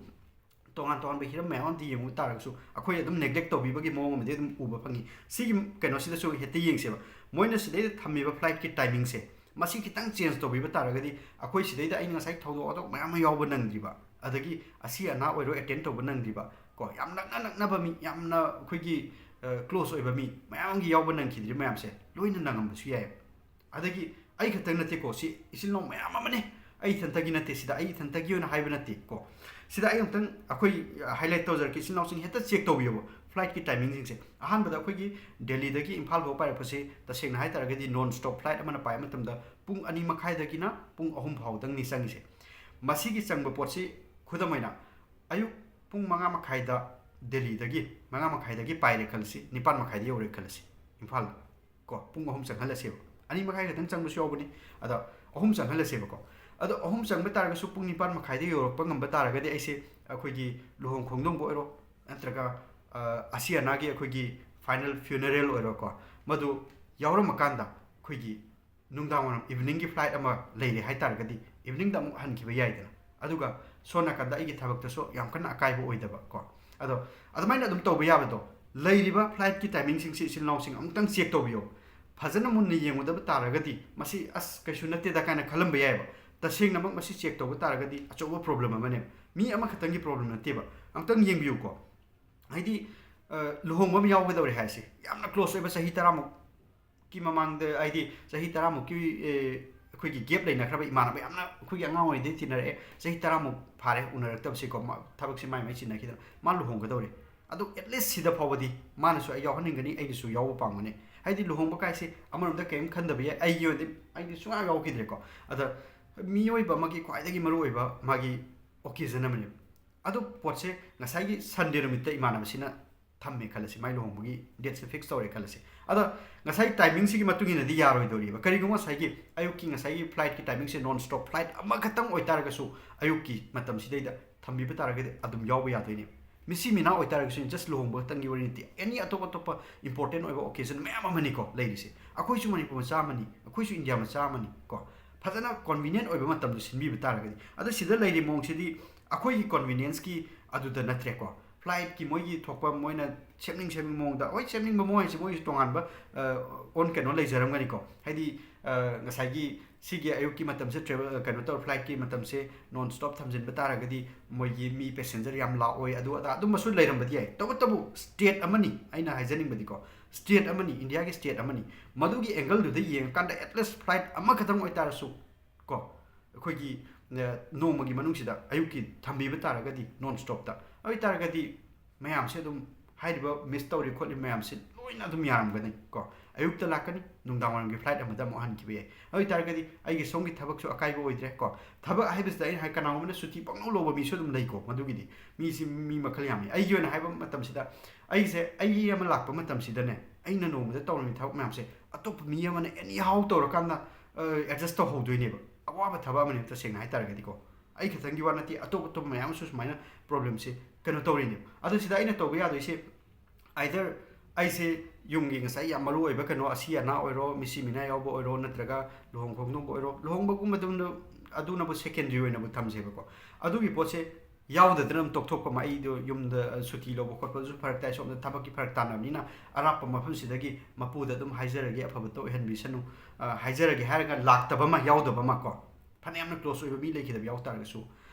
ꯇꯣꯉꯥꯟ ꯇꯣꯉꯥꯟꯕ ꯍꯤꯔꯝ ꯃꯌꯥꯝ ꯑꯃꯗꯤ ꯌꯦꯡꯉꯨ ꯇꯥꯔꯒꯁꯨ, ꯑꯩꯈꯣꯏ ꯑꯗꯨꯝ ꯅꯦꯒ꯭ꯂꯦꯛ ꯇꯧꯕꯤꯕꯒꯤ ꯃꯑꯣꯡ ꯑꯃꯗꯤ ꯑꯗꯨꯝ ꯎꯕ ꯐꯪꯉꯤ꯫ ꯁꯤꯒꯤ ꯀꯩꯅꯣꯁꯤꯗꯁꯨ ꯍꯦꯛꯇ ꯌꯦꯡꯁꯦꯕ, ꯃꯣꯏꯅ ꯁꯤꯗꯩꯗ ꯊꯝꯃꯤꯕ ꯐ꯭ꯂꯥꯏꯠꯀꯤ ꯇꯥꯏꯃꯤꯡꯁꯦ, ꯃꯁꯤ ꯈꯤꯇꯪ ꯆꯦꯟꯖ ꯇꯧꯕꯤꯕ ꯇꯥꯔꯒꯗꯤ, ꯑꯩꯈꯣꯏ ꯁꯤꯗꯩꯗ ꯑꯩꯅ ꯉꯁꯥꯏ ꯊꯧꯗꯣꯛ ꯋꯥꯊꯣꯛ ꯃꯌꯥꯝ ꯑꯃ ꯌꯥꯎꯕ ꯅꯪꯗ꯭ꯔꯤꯕ, ꯑꯗꯒꯤ ꯑꯁꯤ ꯑꯅꯥ ꯑꯣꯏꯔꯣ ꯑꯦꯇꯦꯟ ꯇꯧꯕ ꯅꯪꯗ꯭ꯔꯤꯕ ꯀꯣ, ꯌꯥꯝ ꯅꯛꯅ ꯅꯛꯅꯕ ꯃꯤ, ꯌꯥꯝꯅ ꯑꯩꯈꯣꯏꯒꯤ ꯀ꯭ꯂꯣꯁ ꯑꯣꯏꯕ ꯃꯤ ꯃꯌꯥꯝ ꯑꯃꯒꯤ ꯌꯥꯎꯕ ꯅꯪꯈꯤꯗ꯭ꯔꯤꯕ ꯃꯌꯥꯝꯁꯦ ꯂꯣꯏꯅ ꯅꯪꯉꯝꯕꯁꯨ ꯌꯥꯏꯑꯕ꯫ ꯑꯗꯒꯤ ꯑꯩ ꯈꯛꯇꯪ ꯅꯠꯇꯦꯀꯣ, ꯁꯤ ꯏꯆꯤꯜ ꯏꯅꯥꯎ ꯃꯌꯥꯝ ꯑꯃꯅꯦ, ꯑꯩ ꯏꯊꯟꯇꯒꯤ ꯅꯠꯇꯦ, ꯁꯤꯗ ꯑꯩ ꯏꯊꯟꯇꯒꯤ ꯑꯣꯏꯅ ꯍꯥꯏꯕ ꯅꯠꯇꯦ ꯀꯣ꯫ ꯁꯤꯗ ꯑꯩ ꯑꯃꯨꯛꯇꯪ ꯑꯩꯈꯣꯏ ꯍꯥꯏꯂꯥꯏꯠ ꯇꯧꯖꯔꯛꯀꯦ, ꯏꯆꯤꯜ ꯏꯅꯥꯎꯁꯤꯡ ꯍꯦꯛꯇ ꯆꯦꯛ ꯇꯧꯕꯤꯌꯣꯕ ꯐ꯭ꯂꯥꯏꯠꯀꯤ ꯇꯥꯏꯃꯤꯡꯁꯤꯡꯁꯦ꯫ ꯑꯍꯥꯟꯕꯗ ꯑꯩꯈꯣꯏꯒꯤ ꯗꯦꯜꯂꯤꯗꯒꯤ ꯏꯝꯐꯥꯜ ꯐꯥꯎ ꯄꯥꯏꯔꯛꯄꯁꯦ, ꯇꯁꯦꯡꯅ ꯍꯥꯏꯇꯥꯔꯒꯗꯤ ꯅꯣꯟ ꯁ꯭ꯇꯣꯞ ꯐ꯭ꯂꯥꯏꯠ ꯑꯃꯅ ꯄꯥꯏꯕ ꯃꯇꯝꯗ ꯄꯨꯡ ꯑꯅꯤ ꯃꯈꯥꯏꯗꯒꯤꯅ ꯄꯨꯡ ꯑꯍꯨꯝ ꯐꯥꯎꯗꯪꯅꯤ ꯆꯪꯉꯤꯁꯦ꯫ ꯃꯁꯤꯒꯤ ꯆꯪꯕ ꯄꯣꯠꯁꯤ, ꯈꯨꯗꯝ ꯑꯣꯏꯅ, ꯑꯌꯨꯛ ꯄꯨꯡ ꯃꯉꯥ ꯃꯈꯥꯏꯗ ꯗꯦꯜꯂꯤꯗꯒꯤ, ꯃꯉꯥ ꯃꯈꯥꯏꯗꯒꯤ ꯄꯥꯏꯔꯦ ꯈꯜꯂꯁꯤ, ꯅꯤꯄꯥꯟ ꯃꯈꯥꯏꯗ ꯌꯧꯔꯦ ꯈꯜꯂꯁꯤ ꯏꯝꯐꯥꯜꯗ ꯀꯣ, ꯄꯨꯡ ꯑꯍꯨꯝ ꯆꯪꯍꯜꯂꯁꯦꯕ꯫ ꯑꯅꯤ ꯃꯈꯥꯏ ꯈꯛꯇꯪ ꯆꯪꯕꯁꯨ ꯌꯥꯎꯕꯅꯤ, ꯑꯗꯣ ꯑꯍꯨꯝ ꯆꯪꯍꯜꯂꯁꯦꯕꯀꯣ꯫ ꯑꯗꯣ ꯑꯍꯨꯝ ꯆꯪꯕ ꯇꯥꯔꯒꯁꯨ ꯄꯨꯡ ꯅꯤꯄꯥꯟ ꯃꯈꯥꯏꯗ ꯌꯧꯔꯛꯄ ꯉꯝꯕ ꯇꯥꯔꯒꯗꯤ ꯑꯩꯁꯦ ꯑꯩꯈꯣꯏꯒꯤ ꯂꯨꯍꯣꯡ ꯈꯣꯡꯗꯣꯡꯕ ꯑꯣꯏꯔꯣ, ꯅꯠꯇ꯭ꯔꯒ ꯑ, ꯑꯁꯤ ꯑꯅꯥꯒꯤ ꯑꯩꯈꯣꯏꯒꯤ ꯐꯥꯏꯅꯦꯜ ꯐ꯭ꯌꯨꯅꯔꯦꯜ ꯑꯣꯏꯔꯣꯀꯣ, ꯃꯗꯨ ꯌꯥꯎꯔꯝꯃꯀꯥꯟꯗ ꯑꯩꯈꯣꯏꯒꯤ ꯅꯨꯡꯗꯥꯡ ꯋꯥꯏꯔꯝ ꯏꯚꯤꯅꯤꯡꯒꯤ ꯐ꯭ꯂꯥꯏꯠ ꯑꯃ ꯂꯩꯔꯦ ꯍꯥꯏ ꯇꯥꯔꯒꯗꯤ, ꯏꯚꯤꯅꯤꯡꯗ ꯑꯃꯨꯛ ꯍꯟꯈꯤꯕ ꯌꯥꯏꯗꯅ꯫ ꯑꯗꯨꯒ ꯁꯣꯝ ꯅꯥꯀꯟꯗ ꯑꯩꯒꯤ ꯊꯕꯛꯇꯁꯨ ꯌꯥꯝ ꯀꯟꯅ ꯑꯀꯥꯏꯕ ꯑꯣꯏꯗꯕ ꯀꯣ꯫ ꯑꯗꯣ ꯑꯗꯨꯃꯥꯏꯅ ꯑꯗꯨꯝ ꯇꯧꯕ ꯌꯥꯕꯗꯣ, ꯂꯩꯔꯤꯕ ꯐ꯭ꯂꯥꯏꯠꯀꯤ ꯇꯥꯏꯃꯤꯡꯁꯤꯡꯁꯤ ꯏꯆꯤꯜ ꯏꯅꯥꯎꯁꯤꯡ ꯑꯃꯨꯛꯇꯪ ꯆꯦꯛ ꯇꯧꯕꯤꯌꯣ꯫ ꯐꯖꯅ ꯃꯨꯟꯅ ꯌꯦꯡꯉꯨꯗꯕ ꯇꯥꯔꯒꯗꯤ ꯃꯁꯤ ꯑꯁ ꯀꯩꯁꯨ ꯅꯠꯇꯦꯗ ꯀꯥꯏꯅ ꯈꯜꯂꯝꯕ ꯌꯥꯏꯑꯕ꯫ ꯇꯁꯦꯡꯅꯃꯛ ꯃꯁꯤ ꯆꯦꯛ ꯇꯧꯕ ꯇꯥꯔꯒꯗꯤ ꯑꯆꯧꯕ ꯄ꯭ꯔꯣꯕ꯭ꯂꯦꯝ ꯑꯃꯅꯦꯕ꯫ ꯃꯤ ꯑꯃꯈꯛꯇꯪꯒꯤ ꯄ꯭ꯔꯣꯕ꯭ꯂꯦꯝ ꯅꯠꯇꯦꯕ꯫ ꯑꯃꯨꯛꯇꯪ ꯌꯦꯡꯕꯤꯌꯨꯀꯣ꯫ ꯍꯥꯏꯗꯤ, ꯑ, ꯂꯨꯍꯣꯡꯕ ꯑꯃ ꯌꯥꯎꯒꯗꯧꯔꯦ ꯍꯥꯏꯁꯦ, ꯌꯥꯝꯅ ꯀ꯭ꯂꯣꯁ ꯑꯣꯏꯕ, ꯆꯍꯤ ꯇꯔꯥꯃꯨꯛꯀꯤ ꯃꯃꯥꯡꯗ, ꯍꯥꯏꯗꯤ ꯆꯍꯤ ꯇꯔꯥꯃꯨꯛꯀꯤ, ꯑꯦ, ꯑꯩꯈꯣꯏꯒꯤ ꯒꯦꯞ ꯂꯩꯅꯈ꯭ꯔꯕ ꯏꯃꯥꯟꯅꯕ, ꯌꯥꯝꯅ ꯑꯩꯈꯣꯏꯒꯤ ꯑꯉꯥꯡ ꯑꯣꯏꯔꯤꯉꯩꯗꯩ ꯇꯤꯟꯅꯔꯛꯑꯦ, ꯆꯍꯤ ꯇꯔꯥꯃꯨꯛ ꯐꯥꯔꯦ ꯎꯅꯔꯛꯇꯕꯁꯦꯀꯣ, ꯃꯥ ꯊꯕꯛꯁꯦ ꯃꯥꯏ ꯃꯥꯏ ꯆꯤꯟꯅꯈꯤꯗꯅ, ꯃꯥ ꯂꯨꯍꯣꯡꯒꯗꯧꯔꯦ꯫ ꯑꯗꯣ at least ꯁꯤꯗ ꯐꯥꯎꯕꯗꯤ ꯃꯥꯅꯁꯨ ꯑꯩ ꯌꯥꯎꯍꯟꯅꯤꯡꯒꯅꯤ, ꯑꯩꯅꯁꯨ ꯌꯥꯎꯕ ꯄꯥꯝꯒꯅꯤ꯫ ꯍꯥꯏꯗꯤ ꯂꯨꯍꯣꯡꯕ ꯀꯥꯏꯁꯦ ꯑꯃꯔꯣꯝꯗ ꯀꯔꯤꯝ ꯈꯟꯗꯕ ꯌꯥꯏ, ꯑꯩꯒꯤ ꯑꯣꯏꯅꯗꯤ ꯑꯩꯗꯤ ꯁꯨꯡꯌꯥꯎ ꯌꯥꯎꯈꯤꯗ꯭ꯔꯦꯀꯣ꯫ ꯑꯗ ꯃꯤꯑꯣꯏꯕ ꯑꯃꯒꯤ ꯈ꯭ꯋꯥꯏꯗꯒꯤ ꯃꯔꯨꯑꯣꯏꯕ ꯃꯥꯒꯤ ꯑꯣꯀꯦꯖꯟ ꯑꯃꯅꯦꯕ꯫ ꯑꯗꯨ ꯄꯣꯠꯁꯦ ꯉꯁꯥꯏꯒꯤ ꯁꯟꯗꯦ ꯅꯨꯃꯤꯠꯇ ꯏꯃꯥꯟꯅꯕꯁꯤꯅ ꯊꯝꯃꯦ ꯈꯜꯂꯁꯤ, ꯃꯥꯏ ꯂꯨꯍꯣꯡꯕꯒꯤ ꯗꯦꯠꯁꯦ ꯐꯤꯛꯁ ꯇꯧꯔꯦ ꯈꯜꯂꯁꯤ꯫ ꯑꯗ ꯉꯁꯥꯏ ꯇꯥꯏꯃꯤꯡꯁꯤꯒꯤ ꯃꯇꯨꯡ ꯏꯟꯅꯗꯤ ꯌꯥꯔꯣꯏꯗꯧꯔꯤꯕ꯫ ꯀꯔꯤꯒꯨꯝꯕ ꯉꯁꯥꯏꯒꯤ ꯑꯌꯨꯛꯀꯤ, ꯉꯁꯥꯏꯒꯤ ꯐ꯭ꯂꯥꯏꯠꯀꯤ ꯇꯥꯏꯃꯤꯡꯁꯦ ꯅꯣꯟ ꯁ꯭ꯇꯣꯞ ꯐ꯭ꯂꯥꯏꯠ ꯑꯃꯈꯛꯇꯪ ꯑꯣꯏꯇꯥꯔꯒꯁꯨ, ꯑꯌꯨꯛꯀꯤ ꯃꯇꯝꯁꯤꯗꯩꯗ ꯊꯝꯕꯤꯕ ꯇꯥꯔꯒꯗꯤ ꯑꯗꯨꯝ ꯌꯥꯎꯕ ꯌꯥꯗꯣꯏꯅꯦꯕ꯫ ꯃꯤꯁꯤ ꯃꯤꯅꯥ ꯑꯣꯏꯇꯥꯔꯒꯁꯨ, ꯖꯁ ꯂꯨꯍꯣꯡꯕ ꯈꯛꯇꯪꯒꯤ ꯋꯥꯔꯤ ꯅꯠꯇꯦ, ꯑꯦꯅꯤ ꯑꯇꯣꯞ ꯑꯇꯣꯞꯄ ꯏꯝꯄꯣꯔꯇꯦꯟ ꯑꯣꯏꯕ ꯑꯣꯀꯦꯖꯟ ꯃꯌꯥꯝ ꯑꯃꯅꯤꯀꯣ ꯂꯩꯔꯤꯁꯦ꯫ ꯑꯩꯈꯣꯏꯁꯨ ꯃꯅꯤꯄꯨꯔ ꯃꯆꯥ ꯑꯃꯅꯤ, ꯑꯩꯈꯣꯏꯁꯨ ꯏꯟꯗꯤꯌꯥ ꯃꯆꯥ ꯑꯃꯅꯤ ꯀꯣ꯫ ꯐꯖꯅ ꯀꯣꯟꯚꯤꯅꯤꯌꯦꯟ ꯑꯣꯏꯕ ꯃꯇꯝꯗ ꯁꯤꯟꯕꯤꯕ ꯇꯥꯔꯒꯗꯤ꯫ ꯑꯗꯣ ꯁꯤꯗ ꯂꯩꯔꯤ ꯃꯑꯣꯡꯁꯤꯗꯤ ꯑꯩꯈꯣꯏꯒꯤ ꯀꯣꯟꯚꯤꯅꯤꯌꯦꯟꯁꯀꯤ ꯑꯗꯨꯗ ꯅꯠꯇ꯭ꯔꯦꯀꯣ꯫ ꯐ꯭ꯂꯥꯏꯠꯀꯤ ꯃꯣꯏꯒꯤ ꯊꯣꯛꯄ, ꯃꯣꯏꯅ ꯁꯦꯝꯅꯤꯡ ꯁꯦꯝꯅꯤꯡ ꯃꯑꯣꯡꯗ, ꯍꯣꯏ, ꯁꯦꯝꯅꯤꯡꯕ ꯃꯑꯣꯡ ꯍꯥꯏꯁꯦ ꯃꯣꯏꯒꯤꯁꯨ ꯇꯣꯉꯥꯟꯕ, ꯑ, ꯑꯣꯟ ꯀꯩꯅꯣ ꯂꯩꯖꯔꯝꯒꯅꯤꯀꯣ꯫ ꯍꯥꯏꯗꯤ, ꯑ, ꯉꯁꯥꯏꯒꯤ ꯁꯤꯒꯤ ꯑꯌꯨꯛꯀꯤ ꯃꯇꯝꯁꯦ ꯇ꯭ꯔꯦꯚꯦꯜ, ꯀꯩꯅꯣ ꯇꯧꯔ, ꯐ꯭ꯂꯥꯏꯠꯀꯤ ꯃꯇꯝꯁꯦ ꯅꯣꯟ ꯁ꯭ꯇꯣꯞ ꯊꯝꯖꯤꯟꯕ ꯇꯥꯔꯒꯗꯤ ꯃꯣꯏꯒꯤ ꯃꯤ ꯄꯦꯁꯦꯟꯖꯔ ꯌꯥꯝ ꯂꯥꯛꯑꯣꯏ, ꯑꯗꯨ ꯑꯗꯥ ꯑꯗꯨꯝꯕꯁꯨ ꯂꯩꯔꯝꯕꯗꯤ ꯌꯥꯏ꯫ ꯇꯧꯕꯇꯕꯨ ꯁ꯭ꯇꯦꯠ ꯑꯃꯅꯤ, ꯑꯩꯅ ꯍꯥꯏꯖꯅꯤꯡꯕꯗꯤꯀꯣ, ꯁ꯭ꯇꯦꯠ ꯑꯃꯅꯤ, ꯏꯟꯗꯤꯌꯥꯒꯤ ꯁ꯭ꯇꯦꯠ ꯑꯃꯅꯤ꯫ ꯃꯗꯨꯒꯤ ꯑꯦꯡꯒꯜꯗꯨꯗ ꯌꯦꯡꯉꯀꯥꯟꯗ at least ꯐ꯭ꯂꯥꯏꯠ ꯑꯃꯈꯛꯇꯪ ꯑꯣꯏꯇꯥꯔꯁꯨ ꯀꯣ, ꯑꯩꯈꯣꯏꯒꯤ, ꯑ, ꯅꯣꯡꯃꯒꯤ ꯃꯅꯨꯡꯁꯤꯗ ꯑꯌꯨꯛꯀꯤ ꯊꯝꯕꯤꯕ ꯇꯥꯔꯒꯗꯤ ꯅꯣꯟ ꯁ꯭ꯇꯣꯞꯇ, ꯑꯗꯨ ꯑꯣꯏꯇꯥꯔꯒꯗꯤ ꯃꯌꯥꯝꯁꯦ ꯑꯗꯨꯝ, ꯍꯥꯏꯔꯤꯕ ꯃꯤꯁ ꯇꯧꯔꯤ ꯈꯣꯠꯂꯤ ꯃꯌꯥꯝꯁꯦ ꯂꯣꯏꯅ ꯑꯗꯨꯝ ꯌꯥꯔꯝꯒꯅꯤ ꯀꯣ꯫ ꯑꯌꯨꯛꯇ ꯂꯥꯛꯀꯅꯤ, ꯅꯨꯡꯗꯥꯡ ꯋꯥꯏꯔꯝꯒꯤ ꯐ꯭ꯂꯥꯏꯠ ꯑꯃꯗ ꯑꯃꯨꯛ ꯍꯟꯈꯤꯕ ꯌꯥꯏ꯫ ꯑꯗꯨ ꯑꯣꯏꯇꯥꯔꯒꯗꯤ ꯑꯩꯒꯤ ꯁꯣꯝꯒꯤ ꯊꯕꯛꯁꯨ ꯑꯀꯥꯏꯕ ꯑꯣꯏꯗ꯭ꯔꯦ ꯀꯣ꯫ ꯊꯕꯛ ꯍꯥꯏꯕꯁꯤꯗ ꯑꯩꯅ ꯍꯥꯏ, ꯀꯅꯥꯒꯨꯝꯕꯅ ꯁꯨꯇꯤ ꯄꯪꯂꯧ ꯂꯧꯕ ꯃꯤꯁꯨ ꯑꯗꯨꯝ ꯂꯩꯀꯣ꯫ ꯃꯗꯨꯒꯤꯗꯤ ꯃꯤꯁꯤ ꯃꯤ ꯃꯈꯜ ꯌꯥꯝꯃꯤ꯫ ꯑꯩꯒꯤ ꯑꯣꯏꯅ ꯍꯥꯏꯕ ꯃꯇꯝꯁꯤꯗ, ꯑꯩꯁꯦ, ꯑꯩ ꯑꯃ ꯂꯥꯛꯄ ꯃꯇꯝꯁꯤꯗꯅꯦ, ꯑꯩꯅ ꯅꯣꯡꯃꯗ ꯇꯧꯔꯝꯃꯤ ꯊꯕꯛ ꯃꯌꯥꯝꯁꯦ ꯑꯇꯣꯞꯄ ꯃꯤ ꯑꯃꯅ ꯑꯦꯅꯤ ꯍꯥꯎ ꯇꯧꯔꯀꯥꯟꯗ, ꯑ, ꯑꯦꯗꯖꯁ ꯇꯧꯍꯧꯗꯣꯏꯅꯦꯕ꯫ ꯑꯋꯥꯕ ꯊꯕꯛ ꯑꯃꯅꯦꯕ, ꯇꯁꯦꯡꯅ ꯍꯥꯏꯇꯥꯔꯒꯗꯤꯀꯣ꯫ ꯑꯩ ꯈꯛꯇꯪꯒꯤ ꯋꯥ ꯅꯠꯇꯦ, ꯑꯇꯣꯞ ꯑꯇꯣꯞꯄ ꯃꯌꯥꯝ ꯑꯃꯁꯨ ꯁꯨꯃꯥꯏꯅ ꯄ꯭ꯔꯣꯕ꯭ꯂꯦꯝꯁꯦ ꯀꯩꯅꯣ ꯇꯧꯔꯤꯅꯦꯕ꯫ ꯑꯗꯨ ꯁꯤꯗ ꯑꯩꯅ ꯇꯧꯕ ꯌꯥꯗꯣꯏꯁꯦ, either ꯑꯩꯁꯦ ꯌꯨꯝꯒꯤ ꯉꯁꯥꯏ ꯌꯥꯝ ꯃꯔꯨ ꯑꯣꯏꯕ ꯀꯩꯅꯣ, ꯑꯁꯤ ꯑꯅꯥ ꯑꯣꯏꯔꯣ, ꯃꯤꯁꯤ ꯃꯤꯅꯥ ꯌꯥꯎꯕ ꯑꯣꯏꯔꯣ, ꯅꯠꯇ꯭ꯔꯒ ꯂꯨꯍꯣꯡ ꯈꯣꯡꯗꯣꯡꯕ ꯑꯣꯏꯔꯣ, ꯂꯨꯍꯣꯡꯕꯒꯨꯝꯕꯗꯨꯅ, ꯑꯗꯨꯅꯕꯨ secondary ꯑꯣꯏꯅꯕꯨ ꯊꯝꯁꯦꯕꯀꯣ꯫ ꯑꯗꯨꯒꯤ ꯄꯣꯠꯁꯦ ꯌꯥꯎꯗꯗꯅ ꯑꯗꯨꯝ ꯇꯣꯛꯊꯣꯛꯄ ꯑꯃ, ꯑꯩꯗꯣ ꯌꯨꯝꯗ, ꯑ, ꯁꯨꯇꯤ ꯂꯧꯕ ꯈꯣꯠꯄꯗꯨꯁꯨ ꯐꯔꯛ ꯇꯥꯏ, ꯁꯣꯝꯗ ꯊꯕꯛꯀꯤ ꯐꯔꯛ ꯇꯥꯅꯕꯅꯤꯅ ꯑꯔꯥꯞꯄ ꯃꯐꯝꯁꯤꯗꯒꯤ ꯃꯄꯨꯗ ꯑꯗꯨꯝ ꯍꯥꯏꯖꯔꯒꯦ, ꯑꯐꯕꯇ ꯑꯣꯏꯍꯟꯕꯤꯁꯅꯨ, ꯑ, ꯍꯥꯏꯖꯔꯒꯦ ꯍꯥꯏꯔꯒ ꯂꯥꯛꯇꯕ ꯑꯃ, ꯌꯥꯎꯗꯕ ꯑꯃ ꯀꯣ, ꯐꯅꯌꯥꯝꯅ close ꯑꯣꯏꯕ ꯃꯤ ꯂꯩꯈꯤꯗꯕ ꯌꯥꯎ ꯇꯥꯔꯒꯁꯨ,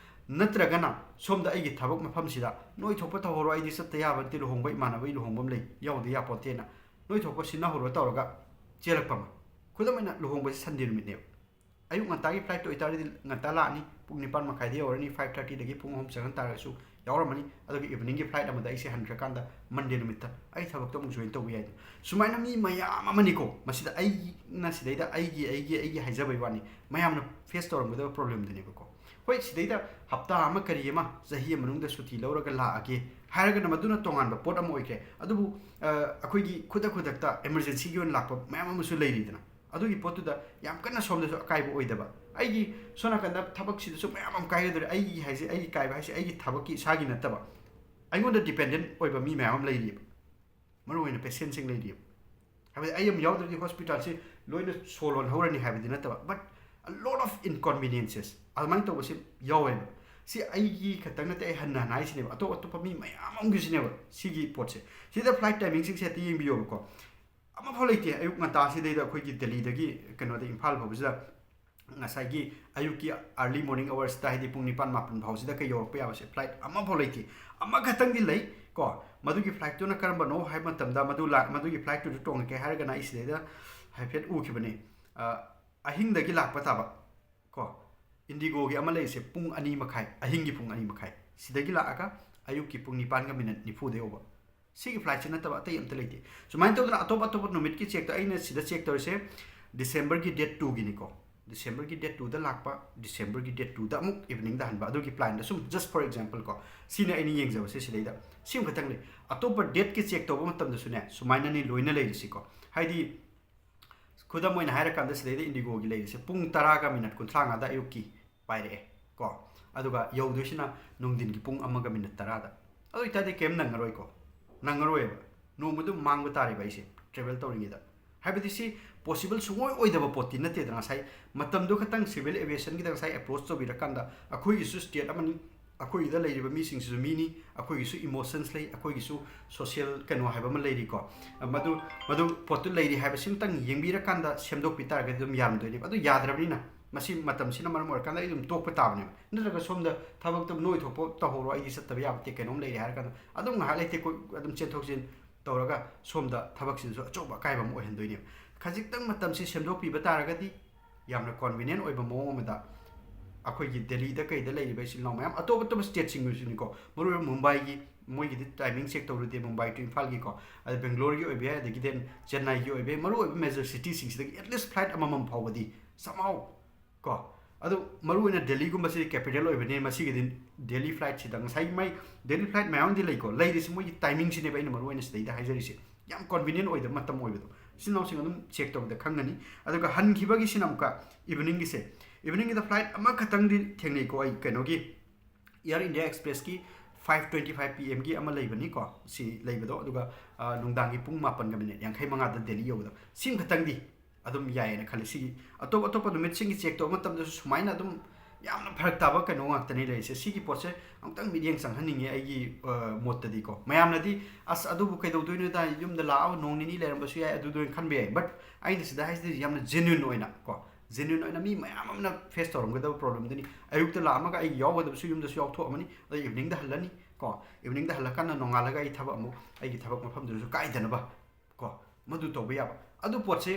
ꯅꯠꯇ꯭ꯔꯒꯅ ꯁꯣꯝꯗ ꯑꯩꯒꯤ ꯊꯕꯛ ꯃꯐꯝꯁꯤꯗ ꯅꯣꯏ ꯊꯣꯛꯄ ꯇꯧꯍꯧꯔꯣ, ꯑꯩꯗꯤ ꯆꯠꯇ ꯌꯥꯕ ꯅꯠꯇꯦ, ꯂꯨꯍꯣꯡꯕ ꯏꯃꯥꯟꯅꯕꯒꯤ ꯂꯨꯍꯣꯡꯕ ꯑꯃ ꯂꯩ, ꯌꯥꯎꯗ ꯌꯥꯄꯣꯟꯇꯦꯅ, ꯅꯣꯏ ꯊꯣꯛꯄ ꯁꯤꯟꯅꯍꯧꯔꯣ ꯇꯧꯔꯒ ꯆꯦꯜꯂꯛꯄ ꯑꯃ꯫ ꯈꯨꯗꯝ ꯑꯣꯏꯅ ꯂꯨꯍꯣꯡꯕꯁꯤ Sunday ꯅꯨꯃꯤꯠꯅꯦꯕ꯫ ꯑꯌꯨꯛ ꯉꯟꯇꯥꯒꯤ flightꯇ ꯑꯣꯏꯇꯥꯔꯗꯤ ꯉꯟꯇꯥ ꯂꯥꯛꯑꯅꯤ, ꯄꯨꯡ ꯅꯤꯄꯥꯟ ꯃꯈꯥꯏꯗ ꯌꯧꯔꯅꯤ, five thirtyꯗꯒꯤ ꯄꯨꯡ ꯑꯍꯨꯝ ꯆꯪꯍꯟ ꯇꯥꯔꯒꯁꯨ ꯌꯥꯎꯔꯝꯃꯅꯤ꯫ ꯑꯗꯨꯒ eveningꯒꯤ flight ꯑꯃꯗ ꯑꯩꯁꯦ ꯍꯟꯈ꯭ꯔꯀꯥꯟꯗ Monday ꯅꯨꯃꯤꯠꯇ ꯑꯩ ꯊꯕꯛꯇꯣ ꯑꯃꯨꯛ join ꯇꯧꯕ ꯌꯥꯏꯗꯅ꯫ ꯁꯨꯃꯥꯏꯅ ꯃꯤ ꯃꯌꯥꯝ ꯑꯃꯅꯤꯀꯣ, ꯃꯁꯤꯗ ꯑꯩꯅ ꯁꯤꯗꯩꯗ ꯑꯩꯒꯤ, ꯑꯩꯒꯤ, ꯑꯩꯒꯤ ꯍꯥꯏꯖꯕꯩ ꯋꯥꯅꯤ, ꯃꯌꯥꯝꯅ face ꯇꯧꯔꯝꯒꯗꯕ problemꯗꯨꯅꯦꯕꯀꯣ꯫ ꯍꯣꯏ, ꯁꯤꯗꯩꯗ ꯍꯞꯇꯥ ꯑꯃ ꯀꯔꯤ ꯑꯃ ꯆꯍꯤ ꯑꯃ ꯃꯅꯨꯡꯗ ꯁꯨꯇꯤ ꯂꯧꯔꯒ ꯂꯥꯛꯑꯒꯦ ꯍꯥꯏꯔꯒꯅ ꯃꯗꯨꯅ ꯇꯣꯉꯥꯟꯕ ꯄꯣꯠ ꯑꯃ ꯑꯣꯏꯈ꯭ꯔꯦ꯫ ꯑꯗꯨꯕꯨ, ꯑ, ꯑꯩꯈꯣꯏꯒꯤ ꯈꯨꯗꯛ ꯈꯨꯗꯛꯇ emergencyꯒꯤ ꯑꯣꯏꯅ ꯂꯥꯛꯄ ꯃꯌꯥꯝ ꯑꯃꯁꯨ ꯂꯩꯔꯤꯗꯅ, ꯑꯗꯨꯒꯤ ꯄꯣꯠꯇꯨꯗ ꯌꯥꯝ ꯀꯟꯅ ꯁꯣꯝꯗꯁꯨ ꯑꯀꯥꯏꯕ ꯑꯣꯏꯗꯕ꯫ ꯑꯩꯒꯤ ꯁꯣꯝ ꯅꯥꯀꯟꯗ ꯊꯕꯛꯁꯤꯗꯁꯨ ꯃꯌꯥꯝ ꯑꯃ ꯀꯥꯏꯒꯗꯧꯔꯦ꯫ ꯑꯩꯒꯤ ꯍꯥꯏꯁꯦ, ꯑꯩꯒꯤ ꯀꯥꯏꯕ ꯍꯥꯏꯁꯦ ꯑꯩꯒꯤ ꯊꯕꯛꯀꯤ ꯏꯁꯥꯒꯤ ꯅꯠꯇꯕ, ꯑꯩꯉꯣꯟꯗ dependent ꯑꯣꯏꯕ ꯃꯤ ꯃꯌꯥꯝ ꯑꯃ ꯂꯩꯔꯤꯕ, ꯃꯔꯨꯑꯣꯏꯅ patientꯁꯤꯡ ꯂꯩꯔꯤꯕ꯫ ꯍꯥꯏꯕꯗꯤ ꯑꯩ ꯑꯃ ꯌꯥꯎꯗ꯭ꯔꯗꯤ hospitalꯁꯤ ꯂꯣꯏꯅ ꯁꯣ ꯂꯣꯟꯍꯧꯔꯅꯤ ꯍꯥꯏꯕꯗꯤ ꯅꯠꯇꯕ, but a lot of inconveniences ꯑꯗꯨꯃꯥꯏꯅ ꯇꯧꯕꯁꯦ ꯌꯥꯎꯋꯦꯕ꯫ ꯁꯤ ꯑꯩꯒꯤ ꯈꯛꯇꯪ ꯅꯠꯇꯦ, ꯑꯩ ꯍꯟꯅ ꯍꯟꯅ ꯍꯥꯏꯁꯤꯅꯦꯕ, ꯑꯇꯣꯞ ꯑꯇꯣꯞꯄ ꯃꯤ ꯃꯌꯥꯝ ꯑꯃꯒꯤꯁꯨꯅꯦꯕ ꯁꯤꯒꯤ ꯄꯣꯠꯁꯦ꯫ ꯁꯤꯗ flight timingꯁꯤꯡꯁꯦ ꯍꯦꯛꯇ ꯌꯦꯡꯕꯤꯌꯣꯕꯀꯣ꯫ ꯑꯃꯐꯥꯎ ꯂꯩꯇꯦ꯫ ꯑꯌꯨꯛ ꯉꯟꯇꯥꯁꯤꯗꯩꯗ ꯑꯩꯈꯣꯏꯒꯤ ꯗꯦꯜꯂꯤꯗꯒꯤ ꯀꯩꯅꯣꯗ ꯏꯝꯐꯥꯜ ꯐꯥꯎꯕꯁꯤꯗ ꯉꯁꯥꯏꯒꯤ ꯑꯌꯨꯛꯀꯤ early morning hoursꯇ, ꯍꯥꯏꯗꯤ ꯄꯨꯡ ꯅꯤꯄꯥꯟ ꯃꯥꯄꯟ ꯐꯥꯎꯁꯤꯗ ꯀꯩ ꯌꯧꯔꯛꯄ ꯌꯥꯕꯁꯦ flight ꯑꯃꯐꯥꯎ ꯂꯩꯇꯦ꯫ ꯑꯃꯈꯛꯇꯪꯗꯤ ꯂꯩ ꯀꯣ꯫ ꯃꯗꯨꯒꯤ flightꯇꯨꯅ ꯀꯔꯝꯕꯅꯣ ꯍꯥꯏꯕ ꯃꯇꯝꯗ, ꯃꯗꯨ ꯂꯥꯛ-, ꯃꯗꯨꯒꯤ flightꯇꯨꯗ ꯇꯣꯡꯉꯛꯀꯦ ꯍꯥꯏꯔꯒꯅ ꯑꯩ ꯁꯤꯗꯩꯗ ꯍꯥꯏꯐꯦꯠ ꯎꯈꯤꯕꯅꯤ꯫ ꯑ, ꯑꯍꯤꯡꯗꯒꯤ ꯂꯥꯛꯄ ꯇꯥꯕ ꯀꯣ, IndiGoꯒꯤ ꯑꯃ ꯂꯩꯔꯤꯁꯦ ꯄꯨꯡ ꯑꯅꯤ ꯃꯈꯥꯏ, ꯑꯍꯤꯡꯒꯤ ꯄꯨꯡ ꯑꯅꯤ ꯃꯈꯥꯏ, ꯁꯤꯗꯒꯤ ꯂꯥꯛꯑꯒ ꯑꯌꯨꯛꯀꯤ ꯄꯨꯡ ꯅꯤꯄꯥꯟꯒ minute ꯅꯤꯐꯨꯗ ꯌꯧꯕ꯫ ꯁꯤꯒꯤ flightꯁꯤ ꯅꯠꯇꯕ ꯑꯇꯩ ꯑꯝꯇ ꯂꯩꯇꯦ꯫ ꯁꯨꯃꯥꯏꯅ ꯇꯧꯗꯅ ꯑꯇꯣꯞ ꯑꯇꯣꯞꯄ ꯅꯨꯃꯤꯠꯀꯤ checkꯇ, ꯑꯩꯅ ꯁꯤꯗ check ꯇꯧꯔꯤꯁꯦ Decemberꯒꯤ date twoꯒꯤꯅꯤꯀꯣ꯫ Decemberꯒꯤ date twoꯗ ꯂꯥꯛꯄ, Decemberꯒꯤ date twoꯗ ꯑꯃꯨꯛ eveningꯗ ꯍꯟꯕ꯫ ꯑꯗꯨꯒꯤ planꯗ ꯁꯨꯝ just for example ꯀꯣ, ꯁꯤꯅꯤ ꯑꯩꯅ ꯌꯦꯡꯖꯕꯁꯦ ꯁꯤꯗꯩꯗ꯫ ꯁꯤ ꯑꯃꯈꯛꯇꯪꯅꯤ꯫ ꯑꯇꯣꯞꯄ dateꯀꯤ check ꯇꯧꯕ ꯃꯇꯝꯗꯁꯨꯅꯦ ꯁꯨꯃꯥꯏꯅꯅꯤ ꯂꯣꯏꯅ ꯂꯩꯔꯤꯁꯤꯀꯣ꯫ ꯍꯥꯏꯗꯤ ꯈꯨꯗꯝ ꯑꯣꯏꯅ ꯍꯥꯏꯔꯀꯥꯟꯗ ꯁꯤꯗꯩꯗ IndiGoꯒꯤ ꯂꯩꯔꯤꯁꯦ ꯄꯨꯡ ꯇꯔꯥꯒ minute ꯀꯨꯟꯊ꯭ꯔꯥ ꯃꯉꯥꯗ ꯑꯌꯨꯛꯀꯤ ꯄꯥꯏꯔꯛꯑꯦ ꯀꯣ, ꯑꯗꯨꯒ ꯌꯧꯗꯣꯏꯁꯤꯅ ꯅꯨꯡꯊꯤꯟꯒꯤ ꯄꯨꯡ ꯑꯃꯒ minute ꯇꯔꯥꯗ꯫ ꯑꯗꯨ ꯑꯣꯏꯇꯥꯔꯗꯤ ꯀꯩꯝ ꯅꯪꯉꯔꯣꯏꯀꯣ, ꯅꯪꯉꯔꯣꯏꯕ꯫ ꯅꯣꯡꯃꯗꯨ ꯃꯥꯡꯕ ꯇꯥꯔꯤꯕ ꯑꯩꯁꯦ ꯇ꯭ꯔꯦꯕꯦꯜ ꯇꯧꯔꯤꯉꯩꯗ꯫ ꯍꯥꯏꯕꯗꯤ ꯁꯤ ꯄꯣꯁꯤꯕꯜ ꯁꯨꯡꯑꯣꯏ ꯑꯣꯏꯗꯕ ꯄꯣꯠꯇꯤ ꯅꯠꯇꯦꯗꯅ꯫ ꯉꯁꯥꯏ ꯃꯇꯝꯗꯨ ꯈꯛꯇꯪ ꯁꯤꯚꯤꯜ ꯑꯦꯚꯤꯌꯦꯁꯟꯒꯤꯗ ꯉꯁꯥꯏ ꯑꯦꯄ꯭ꯔꯣꯆ ꯇꯧꯕꯤꯔꯀꯥꯟꯗ ꯑꯩꯈꯣꯏꯒꯤꯁꯨ ꯁ꯭ꯇꯦꯠ ꯑꯃꯅꯤ, ꯑꯩꯈꯣꯏꯒꯤꯗ ꯂꯩꯔꯤꯕ ꯃꯤꯁꯤꯡꯁꯤꯁꯨ ꯃꯤꯅꯤ, ꯑꯩꯈꯣꯏꯒꯤꯁꯨ ꯏꯃꯣꯁꯟꯁ ꯂꯩ, ꯑꯩꯈꯣꯏꯒꯤꯁꯨ ꯁꯣꯁꯤꯌꯦꯜ ꯀꯩꯅꯣ ꯍꯥꯏꯕ ꯑꯃ ꯂꯩꯔꯤꯀꯣ꯫ ꯃꯗꯨ ꯃꯗꯨ ꯄꯣꯠꯇꯨ ꯂꯩꯔꯤ ꯍꯥꯏꯕꯁꯤꯃꯇꯪ ꯌꯦꯡꯕꯤꯔꯀꯥꯟꯗ ꯁꯦꯝꯗꯣꯛꯄꯤ ꯇꯥꯔꯒꯗꯤ ꯑꯗꯨꯝ ꯌꯥꯔꯝꯗꯣꯏꯅꯦꯕ꯫ ꯑꯗꯨ ꯌꯥꯗ꯭ꯔꯕꯅꯤꯅ ꯃꯁꯤ ꯃꯇꯝꯁꯤꯅ ꯃꯔꯝ ꯑꯣꯏꯔꯀꯥꯟꯗ ꯑꯩ ꯑꯗꯨꯝ ꯇꯣꯛꯄ ꯇꯥꯕꯅꯦꯕ꯫ ꯅꯠꯇ꯭ꯔꯒ ꯁꯣꯝꯗ ꯊꯕꯛꯇꯣ ꯅꯣꯏ ꯊꯣꯛꯄ ꯇꯧꯍꯧꯔꯣ, ꯑꯩꯗꯤ ꯆꯠꯇꯕ ꯌꯥꯕ ꯅꯠꯇꯦ, ꯀꯩꯅꯣꯝ ꯂꯩꯔꯦ ꯍꯥꯏꯔ ꯀꯥꯟꯗ ꯑꯗꯨꯝ ꯉꯥꯏꯍꯥꯛ ꯂꯩꯇꯦ ꯀꯣꯏ-, ꯑꯗꯨꯝ ꯆꯦꯟꯊꯣꯛ ꯆꯦꯟ ꯇꯧꯔꯒ ꯁꯣꯝꯗ ꯊꯕꯛꯁꯤꯗꯁꯨ ꯑꯆꯧꯕ ꯑꯀꯥꯏꯕ ꯑꯃ ꯑꯣꯏꯍꯟꯗꯣꯏꯅꯦꯕ꯫ ꯈꯖꯤꯛꯇꯪ ꯃꯇꯝꯁꯤ ꯁꯦꯝꯗꯣꯛꯄꯤꯕ ꯇꯥꯔꯒꯗꯤ ꯌꯥꯝꯅ ꯀꯣꯟꯚꯤꯅꯤꯌꯦꯟ ꯑꯣꯏꯕ ꯃꯑꯣꯡ ꯑꯃꯗ ꯑꯩꯈꯣꯏꯒꯤ ꯗꯦꯜꯂꯤꯗ ꯀꯩꯗ ꯂꯩꯔꯤꯕ ꯏꯆꯤꯜ ꯏꯅꯥꯎ ꯃꯌꯥꯝ ꯑꯇꯣꯞ ꯑꯇꯣꯞꯄ ꯁ꯭ꯇꯦꯠꯁꯤꯡꯒꯤꯁꯨꯅꯤꯀꯣ, ꯃꯔꯨꯑꯣꯏꯕ ꯃꯨꯝꯕꯥꯏꯒꯤ, ꯃꯣꯏꯒꯤꯗꯤ ꯇꯥꯏꯃꯤꯡ ꯆꯦꯛ ꯇꯧꯔꯨꯗꯦ, ꯃꯨꯝꯕꯥꯏ to ꯏꯝꯐꯥꯜꯒꯤꯀꯣ, ꯑꯗ ꯕꯦꯡꯒ꯭ꯂꯣꯔꯒꯤ ꯑꯣꯏꯕ ꯌꯥꯏ, ꯑꯗꯒꯤ then ꯆꯦꯟꯅꯥꯏꯒꯤ ꯑꯣꯏꯕ ꯌꯥꯏ, ꯃꯔꯨꯑꯣꯏꯕ ꯃꯦꯖꯔ ꯁꯤꯇꯤꯁꯤꯡꯁꯤꯗꯒꯤ ꯑꯦꯠꯂꯤꯁ ꯐ꯭ꯂꯥꯏꯠ ꯑꯃꯃꯝ ꯐꯥꯎꯕꯗꯤ somehow ꯀꯣ꯫ ꯑꯗꯨ ꯃꯔꯨꯑꯣꯏꯅ ꯗꯦꯜꯂꯤꯒꯨꯝꯕꯁꯤꯗꯤ ꯀꯦꯄꯤꯇꯦꯜ ꯑꯣꯏꯕꯅꯤꯅ ꯃꯁꯤꯒꯤꯗꯤ ꯗꯦꯜꯂꯤ ꯐ꯭ꯂꯥꯏꯠꯁꯤꯗ ꯉꯁꯥꯏ ꯃꯥꯏ ꯗꯦꯜꯂꯤ ꯐ꯭ꯂꯥꯏꯠ ꯃꯌꯥꯝꯗꯤ ꯂꯩꯀꯣ, ꯂꯩꯔꯤꯁꯤ ꯃꯣꯏꯒꯤ ꯇꯥꯏꯃꯤꯡꯁꯤꯅꯦꯕ ꯑꯩꯅ ꯃꯔꯨꯑꯣꯏꯅ ꯁꯤꯗꯩꯗ ꯍꯥꯏꯖꯔꯤꯁꯦ꯫ ꯌꯥꯝ ꯀꯣꯟꯚꯤꯅꯤꯌꯦꯟ ꯑꯣꯏꯗꯕ ꯃꯇꯝ ꯑꯣꯏꯕꯗꯣ ꯏꯆꯤꯜ ꯏꯅꯥꯎꯁꯤꯡ ꯑꯗꯨꯝ ꯆꯦꯛ ꯇꯧꯕꯗ ꯈꯪꯒꯅꯤ꯫ ꯑꯗꯨꯒ ꯍꯟꯈꯤꯕꯒꯤꯁꯤꯅ ꯑꯃꯨꯛꯀ ꯏꯚꯤꯅꯤꯡꯒꯤꯁꯦ, ꯏꯚꯤꯅꯤꯡꯒꯤꯗ ꯐ꯭ꯂꯥꯏꯠ ꯑꯃꯈꯛꯇꯪꯗꯤ ꯊꯦꯡꯅꯩꯀꯣ ꯑꯩ ꯀꯩꯅꯣꯒꯤ air India ꯑꯦꯛꯁꯄ꯭ꯔꯦꯁꯀꯤ five twenty five P M ꯒꯤ ꯑꯃ ꯂꯩꯕꯅꯤꯀꯣ, ꯁꯤ ꯂꯩꯕꯗꯣ꯫ ꯑꯗꯨꯒ ꯑ, ꯅꯨꯡꯗꯥꯡꯒꯤ ꯄꯨꯡ ꯃꯥꯄꯟꯒ ꯃꯤꯅꯤꯠ ꯌꯥꯡꯈꯩ ꯃꯉꯥꯗ ꯗꯦꯜꯂꯤ ꯌꯧꯕꯗꯣ, ꯁꯤꯃꯈꯛꯇꯪꯗꯤ ꯑꯗꯨꯝ ꯌꯥꯏꯌꯦꯅ ꯈꯜꯂꯤ꯫ ꯁꯤꯒꯤ ꯑꯇꯣꯞ ꯑꯇꯣꯞꯄ ꯅꯨꯃꯤꯠꯁꯤꯡꯒꯤ ꯆꯦꯛ ꯇꯧꯕ ꯃꯇꯝꯗꯁꯨ ꯁꯨꯃꯥꯏꯅ ꯑꯗꯨꯝ ꯌꯥꯝꯅ ꯐꯔꯛ ꯇꯥꯕ ꯀꯩꯅꯣ ꯉꯥꯛꯇꯅꯤ ꯂꯩꯔꯤꯁꯦ꯫ ꯁꯤꯒꯤ ꯄꯣꯠꯁꯦ ꯑꯃꯨꯛꯇꯪ ꯃꯤꯠꯌꯦꯡ ꯆꯪꯍꯟꯅꯤꯡꯉꯦ ꯑꯩꯒꯤ ꯑ, ꯃꯣꯠꯇꯗꯤꯀꯣ꯫ ꯃꯌꯥꯝꯅꯗꯤ "ꯑꯁ, ꯑꯗꯨꯕꯨ ꯀꯩꯗꯧꯗꯣꯏꯅꯣꯗ, ꯌꯨꯝꯗ ꯂꯥꯛꯑꯒ ꯅꯣꯡ ꯅꯤꯅꯤ ꯂꯩꯔꯝꯕꯁꯨ ꯌꯥꯏ", ꯑꯗꯨꯗꯣ ꯑꯣꯏꯅ ꯈꯟꯕ ꯌꯥꯏ꯫ ꯕꯠ ꯑꯩꯅ ꯁꯤꯗ ꯍꯥꯏꯁꯤꯗꯤ ꯌꯥꯝꯅ ꯖꯦꯅ꯭ꯋꯤꯟ ꯑꯣꯏꯅ ꯀꯣ, ꯖꯦꯅ꯭ꯋꯤꯟ ꯑꯣꯏꯅ ꯃꯤ ꯃꯌꯥꯝ ꯑꯃꯅ ꯐꯦꯁ ꯇꯧꯔꯝꯒꯗꯕ ꯄ꯭ꯔꯣꯕ꯭ꯂꯦꯝꯗꯨꯅꯤ꯫ ꯑꯌꯨꯛꯇ ꯂꯥꯛꯑꯝꯃꯒ ꯑꯩ ꯌꯥꯎꯒꯗꯕꯁꯨ ꯌꯨꯝꯗꯁꯨ ꯌꯥꯎꯊꯣꯛꯑꯝꯃꯅꯤ, ꯑꯗ ꯏꯚꯤꯅꯤꯡꯗ ꯍꯜꯂꯅꯤ ꯀꯣ, ꯏꯚꯤꯅꯤꯡꯗ ꯍꯜꯂꯀꯥꯟꯗ ꯅꯣꯡꯉꯥꯜꯂꯒ ꯑꯩ ꯊꯕꯛ ꯑꯃꯨꯛ, ꯑꯩꯒꯤ ꯊꯕꯛ ꯃꯐꯝꯗꯨꯗꯁꯨ ꯀꯥꯏꯗꯅꯕ ꯀꯣ, ꯃꯗꯨ ꯇꯧꯕ ꯌꯥꯕ꯫ ꯑꯗꯨ ꯄꯣꯠꯁꯦ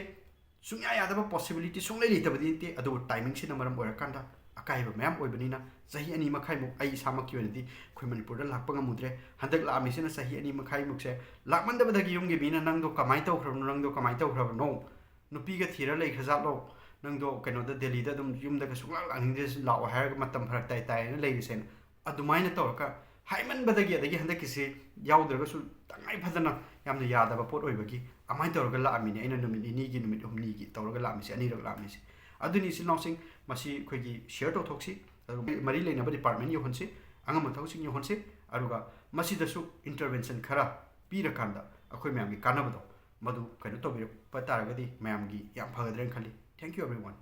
ꯁꯨꯡꯌꯥ ꯌꯥꯗꯕ ꯄꯣꯁꯤꯕꯤꯂꯤꯇꯤ ꯁꯨꯡꯂꯩ ꯂꯩꯇꯕꯗꯤ ꯅꯠꯇꯦ, ꯑꯗꯨꯕꯨ ꯇꯥꯏꯃꯤꯡꯁꯤꯅ ꯃꯔꯝ ꯑꯣꯏꯔꯀꯥꯟꯗ ꯑꯀꯥꯏꯕ ꯃꯌꯥꯝ ꯑꯣꯏꯕꯅꯤꯅ ꯆꯍꯤ ꯑꯅꯤ ꯃꯈꯥꯏꯃꯨꯛ ꯑꯩ ꯏꯁꯥꯃꯛꯀꯤ ꯑꯣꯏꯅꯗꯤ ꯑꯩꯈꯣꯏ ꯃꯅꯤꯄꯨꯔꯗ ꯂꯥꯛꯄ ꯉꯝꯃꯨꯗ꯭ꯔꯦ꯫ ꯍꯟꯗꯛ ꯂꯥꯛꯑꯝꯃꯤꯁꯤꯅ ꯆꯍꯤ ꯑꯅꯤ ꯃꯈꯥꯏꯃꯨꯛꯁꯦ ꯂꯥꯛꯃꯟꯗꯕꯗꯒꯤ ꯌꯨꯝꯒꯤ ꯃꯤꯅ "ꯅꯪꯗꯣ ꯀꯃꯥꯏꯅ ꯇꯧꯈ꯭ꯔꯕꯅꯣ, ꯅꯪꯗꯣ ꯀꯃꯥꯏꯅ ꯇꯧꯈ꯭ꯔꯕꯅꯣ, ꯅꯨꯄꯤꯒ ꯊꯤꯔ ꯂꯩꯈ꯭ꯔꯖꯥꯠꯂꯣ, ꯅꯪꯗꯣ ꯀꯩꯅꯣꯗ ꯗꯦꯜꯂꯤꯗ ꯑꯗꯨꯝ ꯌꯨꯝꯗꯒ ꯁꯨꯡꯂꯥꯛ ꯂꯥꯛꯅꯤꯡꯗ꯭ꯔꯦ, ꯂꯥꯛꯑꯣ ꯍꯥꯏꯔꯒ ꯃꯇꯝ ꯐꯔꯛ ꯇꯥꯏ ꯇꯥꯏꯅ ꯂꯩꯔꯤꯁꯦꯅ", ꯑꯗꯨꯃꯥꯏꯅ ꯇꯧꯔꯒ ꯍꯥꯏꯃꯟꯕꯗꯒꯤ, ꯑꯗꯒꯤ ꯍꯟꯗꯛꯀꯤꯁꯤ ꯌꯥꯎꯗ꯭ꯔꯒꯁꯨ ꯇꯉꯥꯏ ꯐꯗꯅ ꯌꯥꯝꯅ ꯌꯥꯗꯕ ꯄꯣꯠ ꯑꯣꯏꯕꯒꯤ ꯑꯗꯨꯃꯥꯏꯅ ꯇꯧꯔꯒ ꯂꯥꯛꯑꯝꯃꯤꯅꯦ꯫ ꯑꯩꯅ ꯅꯨꯃꯤꯠ ꯅꯤꯅꯤꯒꯤ, ꯅꯨꯃꯤꯠ ꯍꯨꯝꯅꯤꯒꯤ ꯇꯧꯔꯒ ꯂꯥꯛꯑꯝꯃꯤꯁꯦ, ꯑꯅꯤꯔꯛ ꯂꯥꯛꯑꯝꯃꯤꯁꯦ꯫ ꯑꯗꯨꯅꯤ ꯏꯆꯤꯜ ꯏꯅꯥꯎꯁꯤꯡ, ꯃꯁꯤ ꯑꯩꯈꯣꯏꯒꯤ ꯁꯤꯌꯔ ꯇꯧꯊꯣꯛꯁꯤ, ꯑꯗꯨꯒ ꯃꯔꯤ ꯂꯩꯅꯕ ꯗꯤꯄꯥꯔꯠꯃꯦꯟ ꯌꯧꯍꯟꯁꯤ, ꯑꯉꯝꯕ ꯊꯕꯛꯁꯤꯡ ꯌꯧꯍꯟꯁꯤ, ꯑꯗꯨꯒ ꯃꯁꯤꯗꯁꯨ ꯏꯟꯇꯔꯚꯦꯟꯁꯟ ꯈꯔ ꯄꯤꯔꯀꯥꯟꯗ ꯑꯩꯈꯣꯏ ꯃꯌꯥꯝꯒꯤ ꯀꯥꯟꯅꯕꯗꯣ, ꯃꯗꯨ ꯀꯩꯅꯣ ꯇꯧꯕꯤꯔꯛꯄ ꯇꯥꯔꯒꯗꯤ ꯃꯌꯥꯝꯒꯤ ꯌꯥꯝ ꯐꯒꯗ꯭ꯔꯦꯅ ꯈꯜꯂꯤ꯫ Thank you everyone.